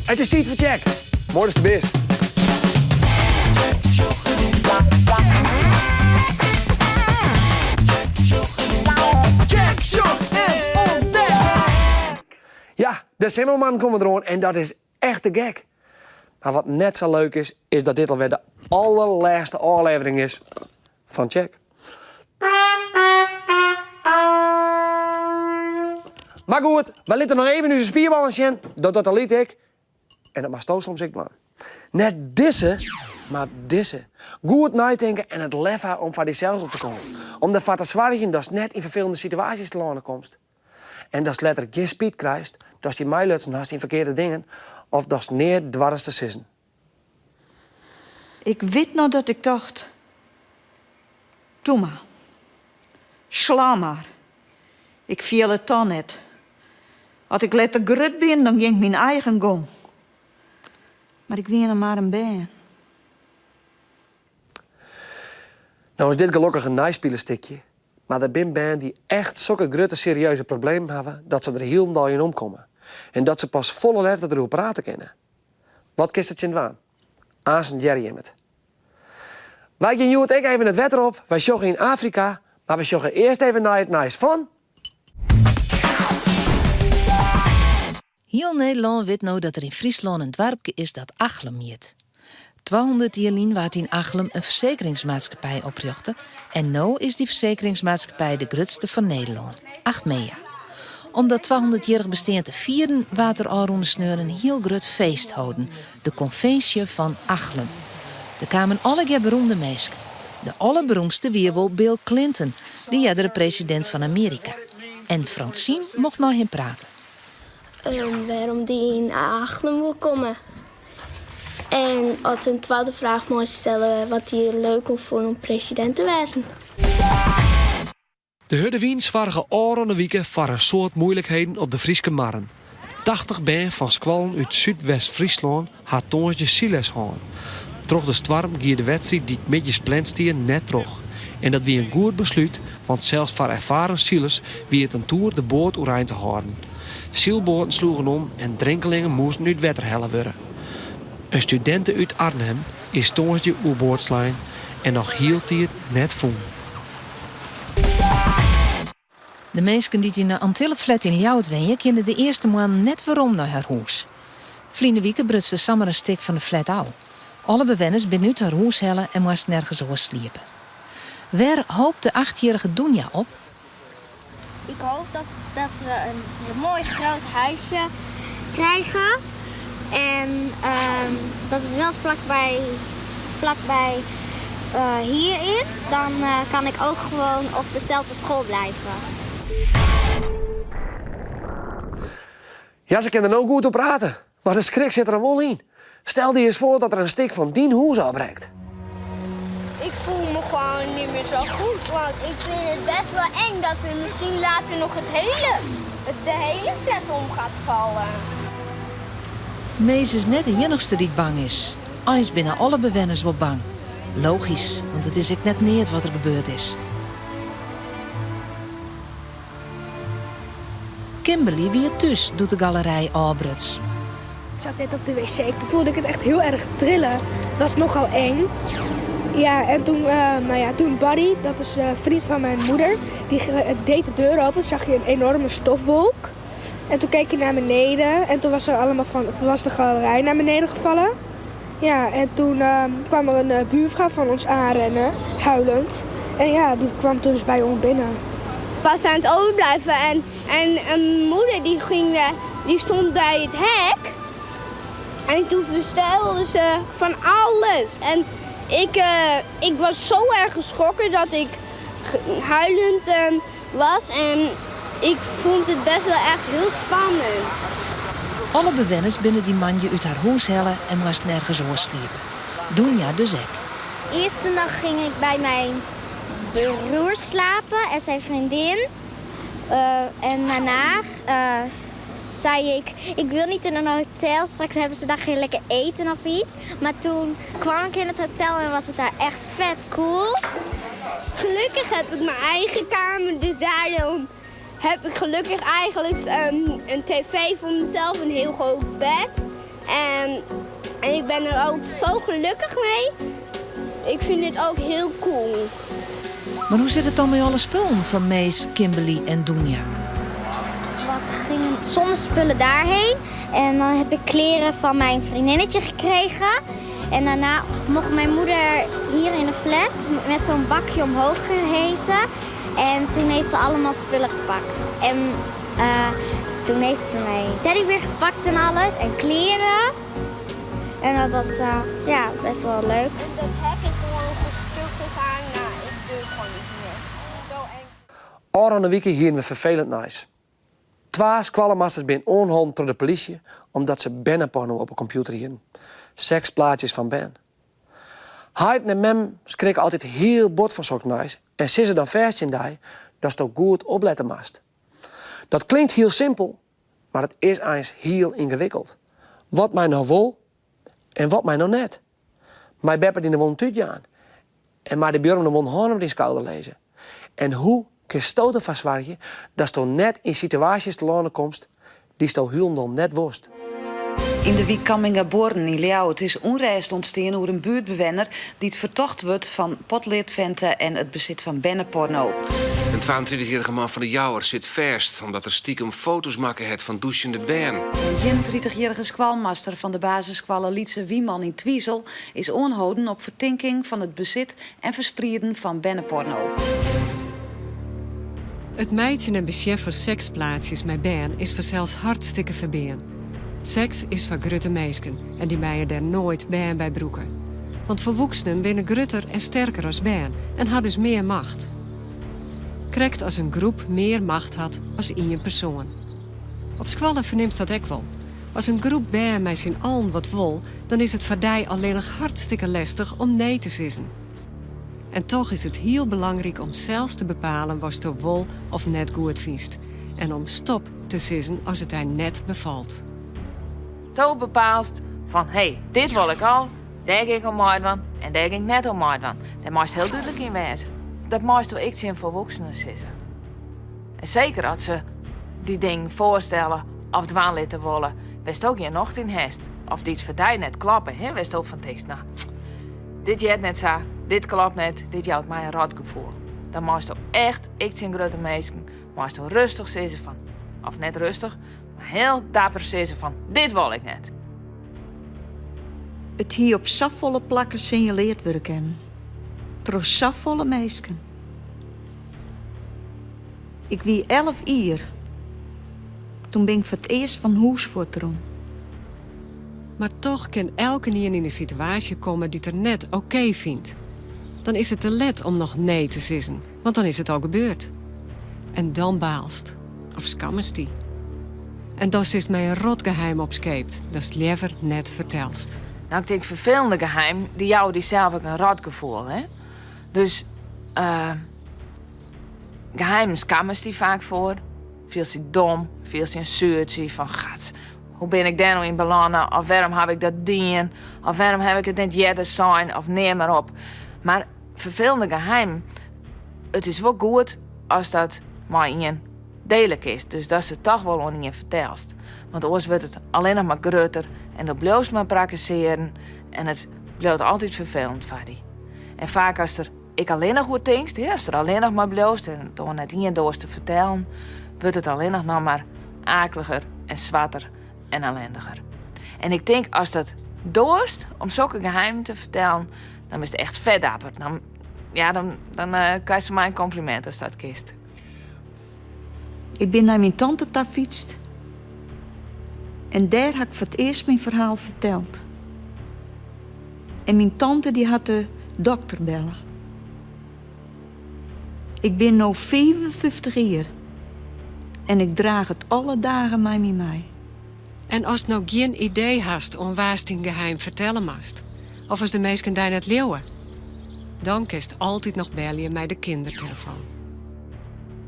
It is tiid foar Tsjek. Moai datst der bist. Tsjek, sjoch en ûntdek! Ja, de simmermoannen komme deroan en dat is echt te gek. Mar wat net sa leuk is, is dat dit alwer de allerlêste ôflevering is fan Tsjek. Mar goed, wy litte noch even ús spierballen sjen. Dat docht Alyt ek. En dat moatsto soms ek dwaan. Net dizze, mar dizze. Goed neitinke en it lef ha om foar dysels op te kommen. Om derfoar te soargjen datst net yn ferfelende situaasjes telâne komst. En datst letter gjin spyt krijst datst dy meilutsen hast yn ferkearde dingen of datst neat doarst te sizzen. Ik wit noch dat ik tocht, Toe mar, slaan mar. Ik fiel it toch net. As ik letter grut bin, dan gean ik myn eigen gong. Mar ik wie noch mar in bern. No is dit gelokkich in neispile stikje, mar der bin bern dy't echt sokke grutte serieuze problemen hawwe dat se der hielendal yn omkomme en dat se pas folle letter deroer prate kinne. Wat kinst der tsjin dwaan? Aansen hearre jim it. Wy gean hjoed ek even it wetter op. Wy sjogge yn Afrika, mar we sjogge earst even nei it nijs fan. Hiel Nederlân wit no dat der yn Fryslân in doarpke is dat Achlum hjit. 200 jier lyn waard yn Achlum in fersekeringsmaatskippij oprjochte en no is dy fersekeringsmaatskippij de grutste fan Nederlân, Achmea. Om dat 200-jierrich bestean te fieren waard der ôfrûne sneon in hiel grut feest holden, de Konvinsje fan Achlum. Der kamen allegear beroemde minsken. De allerberoemdste wie wol Bill Clinton, de eardere presidint fan Amearika. En Francine mocht mei him prate. Wêrom dy yn Achlum wol komme. En as in twadde fraach mei stelle wat dy leuk oan fûn om presidint te wêzen. De hurde wyn soarge ôfrûne wike foar in soad muoilikheden op de Fryske marren. 80 bern fan skoallen út Súdwest-Fryslân ha tongersdei sylles hân. Troch de stoarm gie de wedstriid dy't middeis pland stie net troch. En dat wie in goed beslút, want sels foar erfaren silers wie it in toer de boat oerein te hâlden. Sylboaten sloegen om en drinkelingen moasten út wetter helle wurde. In studinte út Arnhem is tongersdei oerboard slein en noch hieltyd net fûn. De minsken dy't yn de Antilleflat yn Ljouwert wenje kinne de earste moannen net werom nei har hûs. Ferline wike bruts der samar in stik fan de flat ôf. Alle bewenners binne út har hûs helle en moasten ergens oars sliepe. Wêr hopet de achtjierrige Doenja op? Ik hoop dat, dat we een mooi groot huisje krijgen. En ehm, dat het wel vlakbij, vlakbij uh, hier is. Dan uh, kan ik ook gewoon op dezelfde school blijven. Ja, se kin der no goed oer prate, mar de skrik sit der wol yn. Stel dy ris foar dat der in stik fan dyn hûs ôfbrekt. Ik voel me gewoon niet meer zo goed, want ik vind het best wel eng dat er misschien later nog het hele, de hele flat om gaat vallen. Mees is net de iennichste dy't bang is. Eins binne alle bewenners wol bang. Logysk, want it is ek net neat wat der gebeurd is. Kimberly wie thús doe't de galerij ôfbruts. Ik zat net op de wc, toen voelde ik het echt heel erg trillen. Dat was nogal eng. Ja, en toen, uh, nou ja, toen Barry, dat is een vriend van mijn moeder, die deed de deur open, zag je een enorme stofwolk. En toen keek je naar beneden en toen was, er allemaal van, was de galerij naar beneden gevallen. Ja, en toen uh, kwam er een uh, buurvrouw van ons aanrennen, huilend. En ja, die kwam toen dus bij ons binnen. Was aan het overblijven en, en mijn moeder die, ging, die stond bij het hek. En toen vertelde ze van alles. En ik, uh, ik was zo erg geschrokken dat ik huilend uh, was. En ik vond het best wel echt heel spannend. Alle bewenners binne dy moandei út har hûs helle en moasten ergens oars sliepe. Doenja dus ek. Eerste nacht ging ik bij mijn broer slapen en zijn vriendin. Uh, en daarna uh, zei ik, ik wil niet in een hotel, straks hebben ze daar geen lekker eten of iets. Maar toen kwam ik in het hotel en was het daar echt vet cool. Gelukkig heb ik mijn eigen kamer, dus daarom heb ik gelukkig eigenlijk een, een tv voor mezelf, een heel groot bed. En, en ik ben er ook zo gelukkig mee. Ik vind dit ook heel cool. Mar hoe sit it dan mei alle spullen fan Mees, Kimberly en Doenja? We gingen zonder spullen daarheen. En dan heb ik kleren van mijn vriendinnetje gekregen. En daarna mocht mijn moeder hier in de flat met zo'n bakje omhoog gehezen. En toen heeft ze allemaal spullen gepakt. En uh, toen heeft ze mijn teddybeer gepakt en alles. En kleren. En dat was uh, ja, best wel leuk. En dat hek is gewoon stuk gegaan. Nou, ik durf gewoon niet meer. Zo eng. Ofrûne wike hiene we ferfelend nijs. Twa skoallemasters binne oanholden troch de polysje omdat se berneporno op 'e kompjûter hiene. Seksplaatsjes fan bern. Heiten en memmen skrikke altyd hiel bot fan sok nijs en sizze dan fêst tsjin dy datsto goed oplette moatst. Dat klinkt hiel simpel, mar it is eins hiel yngewikkeld. Wat mei no wol en wat mei no net? Mei beppe dy no wol in tút jaan? En mei de buorman no wol in hân op dyn skouder lizze? En hoe kinsto derfoar soargje datsto net yn situaasjes telâne komst dy'tsto hielendal net wolst? Yn de wyk Camminghabuorren yn Ljouwert is ûnrêst ûntstien oer in buertbewenner dy't fertocht wurdt fan potleadfinte en it besit fan berneporno. In 32-jierrige man fan De Jouwer sit fêst omdat er stikem foto's makke hat fan dûsjende bern. In 31-jierrige skoalmaster fan de basisskoalle Lytse Wieman yn Twizel is oanholden op fertinking fan it besit en fersprieden fan berneporno. It meitsjen en besjen fan seksplaatsjes mei bern is fansels hartstikke ferbean. Seks is foar grutte minsken en dy meie dêr noait bern by brûke. Want folwoeksenen binne grutter en sterker as bern en ha dus mear macht. Krekt as in groep mear macht hat as ien persoan. Op skoalle fernimst dat ek wol. As in groep bern mei syn allen wat wol, dan is it foar dy allinnich hartstikke lestich om nee te sizzen. En toch is it hiel belangryk om sels te bepalen watsto wol of net goed fynst en om stop te sizzen as it dy net befalt. Do bepaalst fan hé, dit wol ik al, dêr gean ik oan meidwaan en dêr gean ik net oan meidwaan. Dêr meist hiel dúdlik yn wêze. Dat meisto ek tsjin folwoeksenen sizze. En seker as se dy dingen foarstelle of dwaan litte wolle wêr'tsto gjin nocht yn hast of dy't foar dy net kloppe, hè, wêr'tsto fan tinkst, no, dit heart net sa, dit klopt net, dit jout my in rotgefoel. Dan meisto echt, ek tsjin grutte minsken, meisto rêstich sizze fan, of net rêstich, mar hiel dapper sizze fan, dit wol ik net. It hie op safolle plakken sinjaleard wurde kinnen. Troch safolle minsken. Ik wie 11 jier. Toen bin ik foar it earst fan hûs fuortrûn. Mar toch kin elkenien yn in situaasje komme dy't er net okee fynt. Dan is it te let om noch nee te sizzen, want dan is it al gebeurd. En dan baalst. Of skammest dy. En dan sitst mei in rotgeheim opskeept datst leaver net fertelst. No, ik tink ferfelende geheim, dy jouwe dysels ek in rotgefoel, hè? Dus uh, geheimen skammest dy faak foar. Fielst dy dom, fielst dy in suertsje fan gats. Hoe bin ik dêr no yn belâne? Of wêrom haw ik dat dien? Of wêrom haw ik it net earder sein? Of neam mar op. Mar ferfelende geheim, it is wol goed as dat mei ien diele kinst. Dus datst it toch wol oan ien fertelst. Want oars wurdt it allinnich mar grutter en do bliuwst mar prakkesearen en it bliuwt altyd ferfelend foar dy. En faak ast der ek allinnich oer tinkst, hè, ast der allinnich mei bliuwst en it oan net ien doarst te fertellen, wurdt it allinnich noch mar aakliger en swarter en ellindiger. En ik tink ast dat doarst om sokke geheimen te fertellen, dan bist echt fet dapper. Dan, ja, dan, dan uh, krijst fan my in kompliment ast dat kinst. Ik bin nei myn tante ta fytst. En dêr ha ik foar it earst myn ferhaal ferteld. En myn tante dy hat de dokter belle. Ik bin no 55 jier en ik draach it alle dagen mei my mei. En ast no gjin idee hast oan wa'tst dyn geheim fertelle moatst, of as de minsken dy net leauwe, dan kinst altyd noch belje mei de kindertelefoan.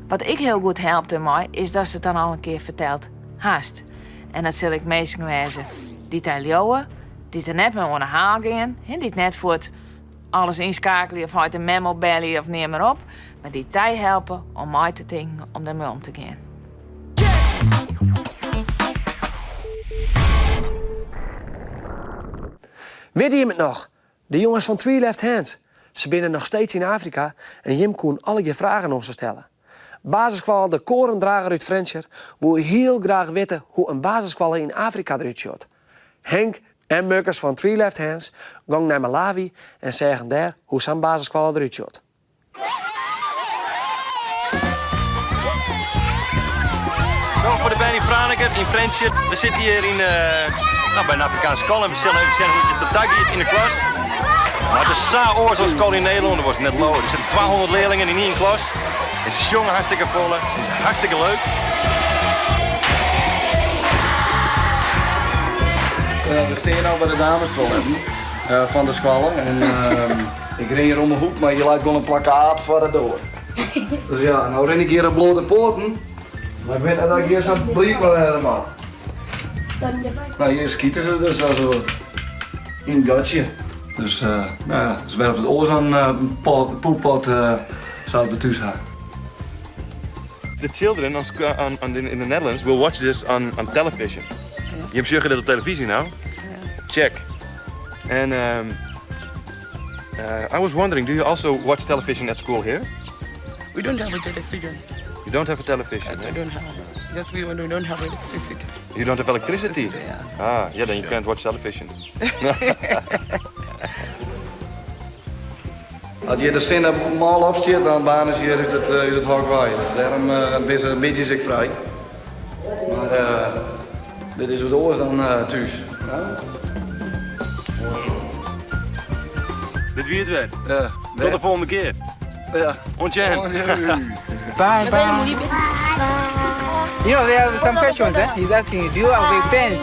Wat ek hiel goed helpt dêrmei, is datst it dan al in kear ferteld hast. En dat sille ek minsken wêze dy't dy leauwe, dy't der net mei oan 'e haal gean, dy't net fuort alles ynskeakelje of heit en mem opbelje of neam mar op, mar dy't dy helpe om mei te tinken om dermei om te gean. Witte jim it noch? De jonges fan Three Left Hands. Se binne noch steeds yn Afrika en jim koenen allegear fragen oan se stelle. Basisskoalle De Korendrager út Frjentsjer woe hiel graach witte hoe in basisskoalle yn Afrika derút sjocht. Henk en Mukkers fan Three Left Hands gongen nei Malawi en seagen dêr hoe sa'n basisskoalle derút sjocht. No, foar de bern yn Franeker, yn Frjentsjer. We sitte hjir yn, no, by in Afrikaanske skoalle en we sille even sjen hoe't it der ta giet yn de klas. Mar it is sa oars as skoalle yn Nederlân, dat wolst net leauwe. Der sitte 200 learlingen yn ien klas. En se sjonge hartstikke folle, it is hartstikke leuk. We stean no by de damestoiletten fan de skoalle en Ik rin hjir om 'e hoek, mar hjir leit gewoan in plakkaat foar de doar. Dus ja, no rin ik hjir op blote poaten. Mar ik wit net dat ik hjir sa bliid mei wêze moat. Nou, hjir skite se dus as wat yn it gatsje. Dus uh, nou ja, is wer wat oars dan uh, pot, poeppot uh, sa't we thús ha. The children on, on, on in the Netherlands will watch this on, on television. Jim sjogge dit op televyzje no. Check. And um, uh, I was wondering, do you also watch television at school here? We don't have a television. You don't have a television? I don't have. Just we, we don't have electricity. You don't have electricity? Electricity, yeah. Ah, yeah, then you can't watch television. As hjir de sinne mâl opstiet, dan baarne se hjir út it, út it hok wei. Dus dêrom uh, binne se middeis ek frij. Mar uh, dit is wat oars dan uh, thús. Ja? Dit wie it wer. Ja. Tot de volgende kear. Ja. Oant sjen. Bye bye. You know, there are some questions, eh? He's asking, do you have pens?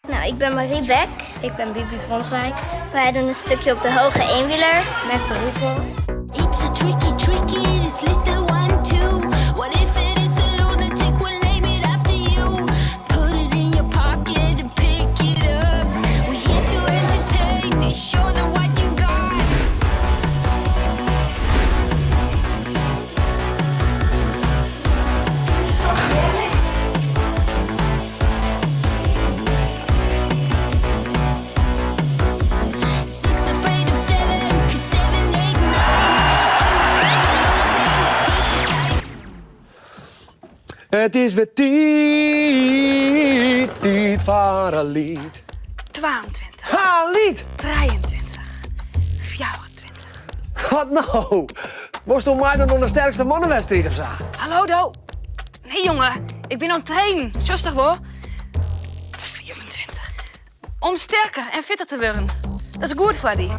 Nou, ik ben Marie Beck. Ik ben Bibi Bronswijk. Wij doen een stukje op de hoge eenwieler met de roepel. It's a tricky, tricky, this little one too. What if it is a lunatic? We'll name it after you. Put it in your pocket and pick it up. We're here to entertain. Show them what you got. Six afraid of seven, 'cause seven, eight, nine. I'm afraid of losing the pieces I It is wer tiid, tiid foar in liet. 22. Ha, liet! 23. 24. Wat no? Wolsto meidwaan oan de sterkste mannenwedstriid of sa? Hallo, do. Nee, jonge. Ik bin oan it trainen. Sjochst toch wol? 25. Om sterker en fitter te wurden. Dat is goed foar dy.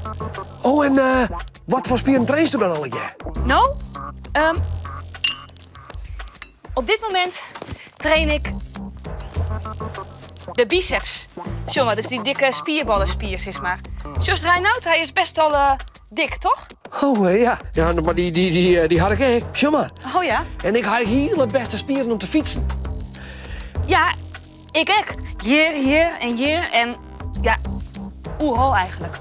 Oh, en uh, wat foar spieren trainst do dan allegear? No, um, op dit momint train ik de biceps. Sjoch mar, dat is dy dikke spierballespier, sis mar. Sjochst Reinoud, hy is best al uh, dik, toch? Oh eh, ja, ja mar dy, dy, dy, eh, dy ha ik ek. Sjoch mar. Oh ja? En ik ha hiele bêste spieren om te fytsen. Ja, ik ek. Hjir, hjir en hjir en ja, oeral eigentlik.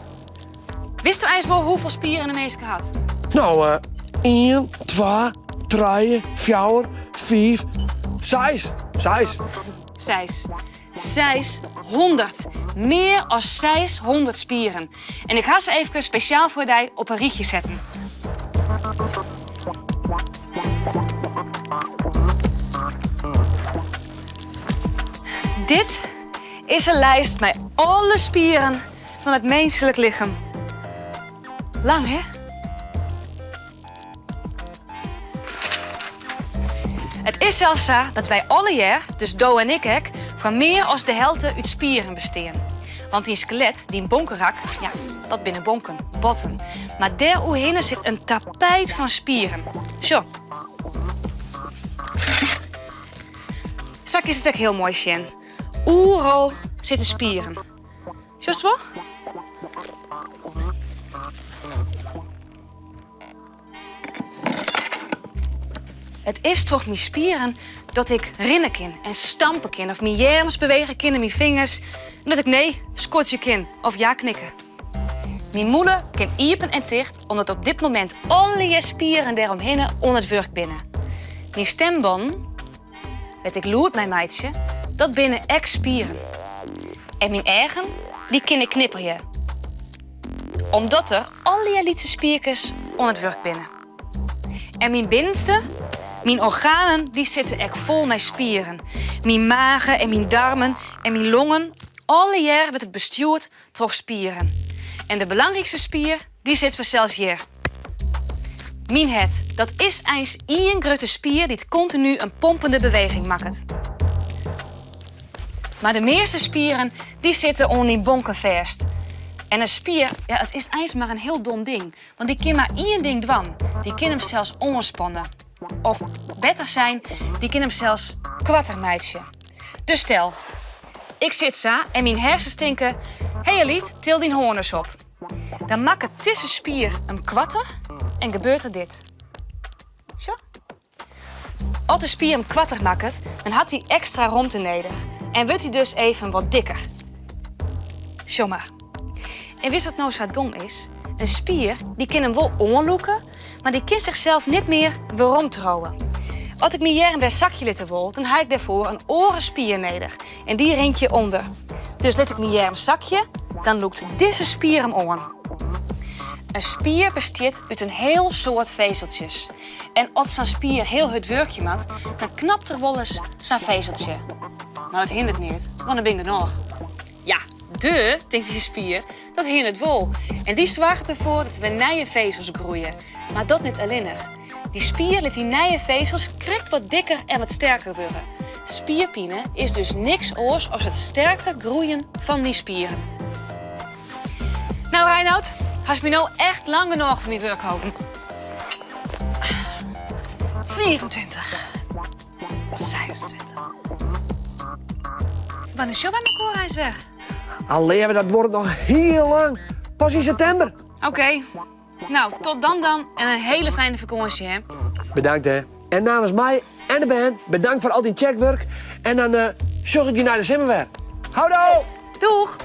Witsto eins wol hoefolle spieren in minske hat? No, uh, 1, 2, 3, 4, 5, 6. 6. Seis. 600. Mear as 600 spieren. En ik ha se efkes spesjaal foar dy op in rychje setten. Dit is in lijst mei alle spieren fan it minsklik lichem. Lang, hè? It is sels sa dat wy allegear, dus do en ik ek, foar mear as de helte út spieren bestean. Want dyn skelet, dyn bonkerak, ja, dat binne bonken, botten. Mar dêr oerhinne sit in tapijt fan spieren. Sjoch. Sa kinst it ek hiel moai sjen. Oeral sitte spieren. Sjochst wol? It is troch myn spieren dat ik rinne kin en stampe kin of myn earms bewege kin en myn fingers en dat ik nee skodzje kin of ja knikke. Myn mûle kin iepen en ticht omdat op dit momint allegear spieren dêromhinne oan it wurk binne. Myn stimbannen, wêr't ik lûd mei meitsje, dat binne ek spieren. En myn eagen, dy kinne knipperje. Omdat der allegear lytse spierkes oan it wurk binne. En myn binnenste, myn organen, dy sitte ek fol mei spieren. Myn mage en myn darmen en myn longen, allegear wurdt it bestjoerd troch spieren. En de belangrykste spier, dy sit fansels hjir. Myn hert, dat is eins ien grutte spier dy't kontinu in pompende beweging makket. Mar de measte spieren, dy sitte oan dyn bonken fêst. En in spier, ja, it is eins mar in hiel dom ding, want dy kin mar ien ding dwaan, dy kin himsels oanspanne. Of better sein, dy kin himsels koarter meitsje. Dus stel, ik sit sa en myn hersens tinke, Hé Alyt, til dyn hân ris op. Dan makket dizze spier him koarter en gebeurt der dit. Sjoch. As de spier him koarter makket, dan hat hy ekstra romte nedich en wurdt hy dus even wat dikker. Sjoch mar. En witst wat no sa dom is? In spier dy kin him wol oanlûke, mar dy kin sichsels net mear weromtriuwe. As ik myn earm wer sakje litte wol, dan ha ik dêrfoar in oare spier nedich en dy rint hjir ûnder. Dus lit ik myn earm sakje, dan lûkt dizze spier him oan. In spier bestiet út in hiel soad fezeltsjes. En as sa'n spier hiel hurd wurkje moat, dan knapt der wolris sa'n fezeltsje. Mar dat hindert neat, want der binne genôch. Ja, de, tinkt dy spier, dat hindert wol. En dy soarget derfoar dat der wer nije fezels groeie. Mar dat net allinnich. Dy spier lit dy nije fezels krekt wat dikker en wat sterker wurde. Spierpine is dus niks oars as it sterker groeien fan dyn spieren. No Reinoud, hast my no echt lang genôch foar myn wurk holden. 25. 26. Wannear sjogge wy mekoar eins wer? Al leave, dat duorret noch hiel lang. Pas yn septimber. Oké. No, tot dan dan en in hiele fijne fakânsje, hè. Bedankt, hè. En namens my en de bern, bedankt foar al dyn tsjekwurk. En dan uh, sjoch ik dy nei de simmer wer. Houdoe! Doeg!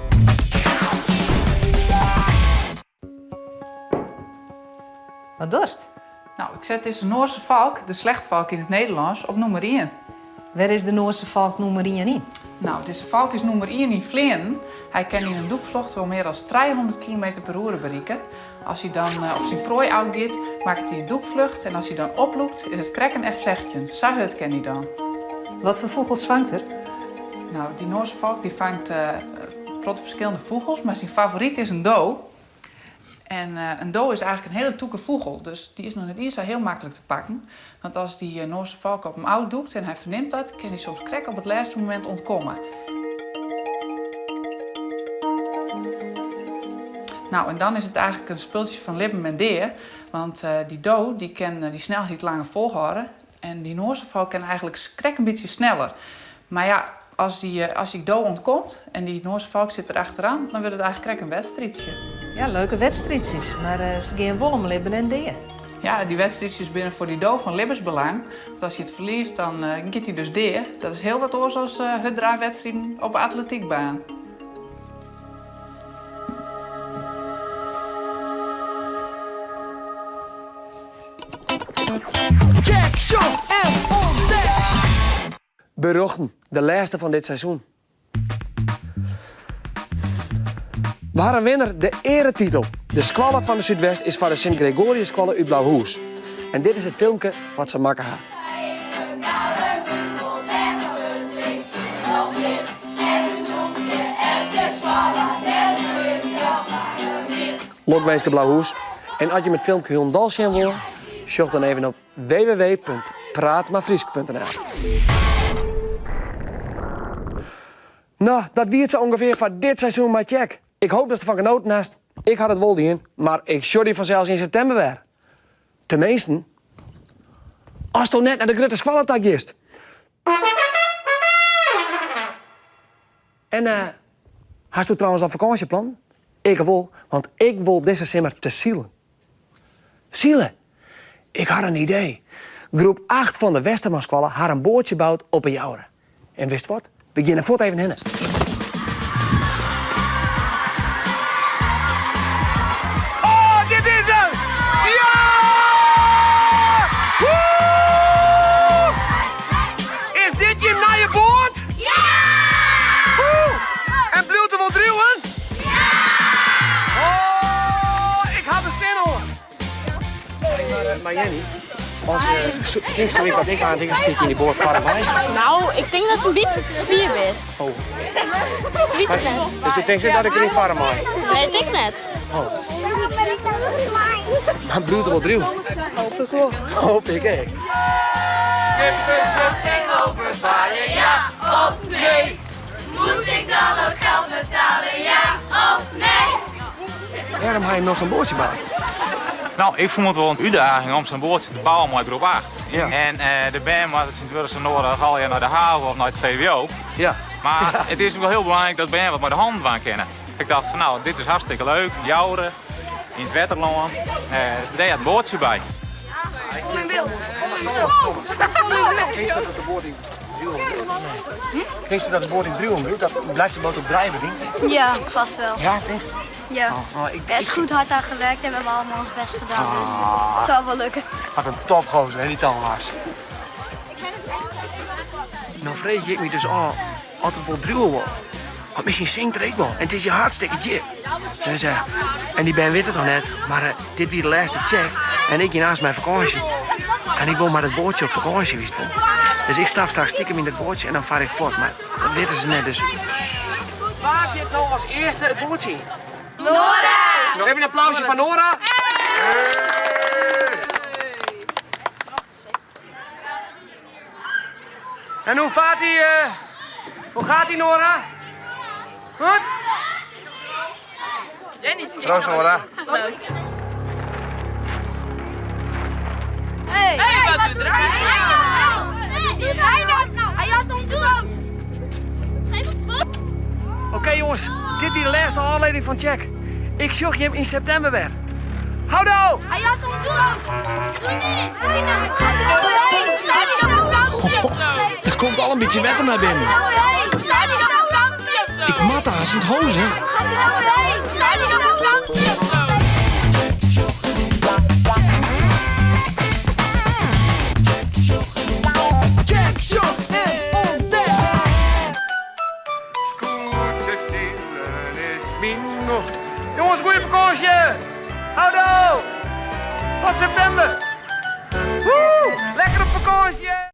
Wat dochst? No, ik set dizze Noarse falk, de slechtvalk yn it Nederlânsk, op nûmer ien. Wêr is de Noarse falk nûmer ien yn? No, dizze falk is nûmer ien yn fleanen. Hy kin yn in dûkflocht wol mear as 300 kilometer per oere berikke. As hy dan eh, op syn proai ôfgiet, makket hy in dûkflucht en as hy dan oplûkt, is it krekt in F-16. Sa hurd kin hy dan. Wat foar fûgels fangt er? No, dy Noarse falk dy fangt eh, in protte ferskillende fûgels, mar syn favoryt is in do. En in do is eigentlik in hiele tûke fûgel, dus dy is noch net iens sa hiel maklik te pakken. Want as dy Noarse falk op him ôfdûkt en hy fernimt dat, kin hy soms krekt op it lêste momint ûntkomme. No, en dan is it eigentlik in spultsje fan libben en dea, want dy do dy kin dy snelheid langer folhâlde En dy Noarse falk kin eigentlik krekt in bytsje sneller. Mar ja, as dy, as dy do ûntkomt en dy Noarse falk sit der achteran, dan wurdt it eigentlik krekt in wedstriidsje. Ja, leuke wedstriidsjes, mar se gean wol om libben en dea. Ja, dy wedstriidsjes binne foar dy do fan libbensbelang. Want as hy it ferliest, dan giet hy dus dea. Dat is hiel wat oars as hurddraafwedstriden op 'e atletykbaan. Tsjek, sjoch en ûntdek! Berjochten, de lêste fan dit seizoen. We ha in winner, de earetitel. De skoalle fan de Súdwest is foar de Sint Gregoriusskoalle út Blauhûs. En dit is it filmke wat se makke ha. Lokwinske Blauhûs. En as jim it filmke hielendal sjen wolle, sjoch dan even op www.praatmaarfrysk.nl. No, dat wie it sa ûngefear foar dit seizoen mei Tsjek. Ik hoop datst derfan genoten hast. Ik ha it wol dien, mar ik sjoch dy fansels yn septimber wer. Teminsten, asto net nei de grutte skoalle ta giest. En uh, hasto trouwens al fakânsjeplannen? Ik wol, want ik wol dizze simmer te silen. Sile? Ik ha in idee. Groep 8 fan de Westermanskoalle har in boatsje boud op 'e Joure. En witst wat? We geane fuort even hinne. Oh, dit is hem! Ja! Woe! Is dit jim nije boat? Ja! Woe! En bliuwt. Maar Jenny, als, tinkst do ek wat ik oan tink, stiek yn die boat farre mei? Nou, ik tink datst in bytsje te swier bist. Oh. Wit ik net. Dus do tinkst net dat ik deryn farre mei? Nee, tink net. Oh. Mar bliuwt er wol driuwen? Hoop ik wol. Hoop ik ek. Kippenschip overvaren, ja of nee? Moet ik dan ook geld betalen, ja of nee? Wêrom ha jim no sa'n boatsje boud? No, ik fûn it wol in útdaging om sa'n boatsje te bouwen mei groep 8. En de bern moatte tsjintwurdich sa noadich allegear nei de havo of nei it VWO. Ja. Mar it is wol hiel belangryk dat bern wat mei de hannen dwaan kinne. Ik tocht fan no, dit is hartstikke leuk, Joure, yn it wetterlân. Dêr heart in boatsje by. Kom in beeld, kom in beeld. Kom in beeld. Tinkst dat de boat yn driuwen bliuwt of net? Tinkst dat de boat yn driuwen bliuwt? Dat blijft de boot ook drijven, denk je? Ja, vast wel. Ja, tinkst? Ja. Oh, oh, ik, Er is goed hard aan gewerkt en we hebben allemaal ons best gedaan. Dus Ah. het zal wel lukken. Wat in topgozer, hè, die Thomas. No freegje ik my dus ôf oft it wol driuwe wol. Want miskien sinkt er ek wol en it is hjir hartstikke djip. Dus, eh, en dy bern witte it noch net, mar eh, dit wie de lêste Tsjek en ik gean aanst mei fakânsje. En ik wol mei dat boatsje op fakânsje, witst wol. Dus ik stap straks stikem yn dat boatsje en dan far ik fuort. Mar dat witte se net, dus Wa giet no as earste it boatsje yn? Nora! Noch even in applausje foar Nora. En hoe vaart ie? Hoe gaat ie, Nora? Goed? Proost, Nora. Hey, hey, wat doet hij nou? Wat doet hij nou? Hij had onze boot. Geef ons boot. Oké jongens, dit wie de lêste ôflevering fan Tsjek. Ik sjoch jim yn septimber wer. Houdoe! Hij had onze boot. Doe niet. Doe nou. Staat hij op vakantie of zo? Der komt al in bytsje wetter nei binnen. Staat hij op vakantie of zo? Ik moat aanst yn it hûs, hè. Gaat hij nou heen? Staat hij op vakantie of zo? Tsjek, sjoch en ûntdek! Skûtsjesilen is myn nocht. Jongens, goeie fakânsje! Houdoe! Tot septimber! Woe! Lekker op fakânsje!